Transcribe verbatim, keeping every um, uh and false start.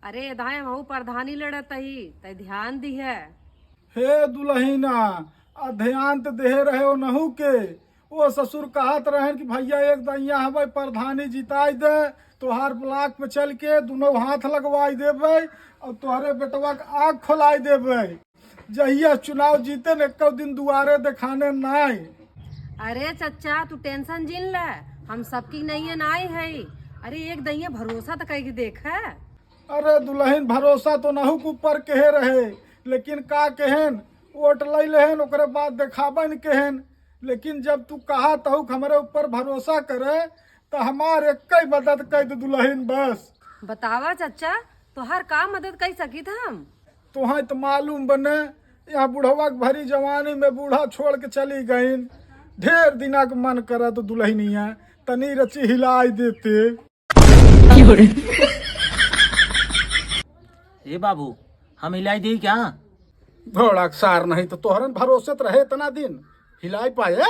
अरे, एधाए हमहू प्रधानी लड़त ही, तै ध्यान दिहे। हे दुलहिना, आ ध्यान त देहे रहे ओनहू के। ओ ससुर कहत रहन कि भैया एक दइया हवै, प्रधानी जिताई दे, तोहार ब्लॉक पे चल के दुनों हाथ लगवाई देबै अउर तोहरे बेटवा के आँख खोलाई देबै। जहिया चुनाव जीते न, एको दिन दुआरे देखाने नाई। अरे चच्चा, तू टेंशन जिन ले, हम सबकी नइये नाई है। अरे एक दइया भरोसा त कइके देखे। अरे दुलहिन, भरोसा त ओनहू के ऊपर केहे रहे, लेकिन का केहेन, वोट लइ लेहेन, ओकरे बाद देखाबे न केहेन। लेकिन जब तू कहत हऊ कि हमरे ऊपर भरोसा करे, त हमार एक्कै मदद कइ दे दुलहिन बस। बतावा चच्चा, तोहार का मदद कइ सकित हम? तोहैं त मालूम बने, यहाँ बुढ़वा के भरी जवानी में बूढ़ा छोड़ के चली गइन। ढेर दिना के मन करत दुलहिनिया, तनी रची हिलाई देते। ए बाबू, हम हिलाई देई क्या? घोड़ा के सार नहीं तो तोहरन भरोसे त रहे इतना दिन, हिलाई पाए?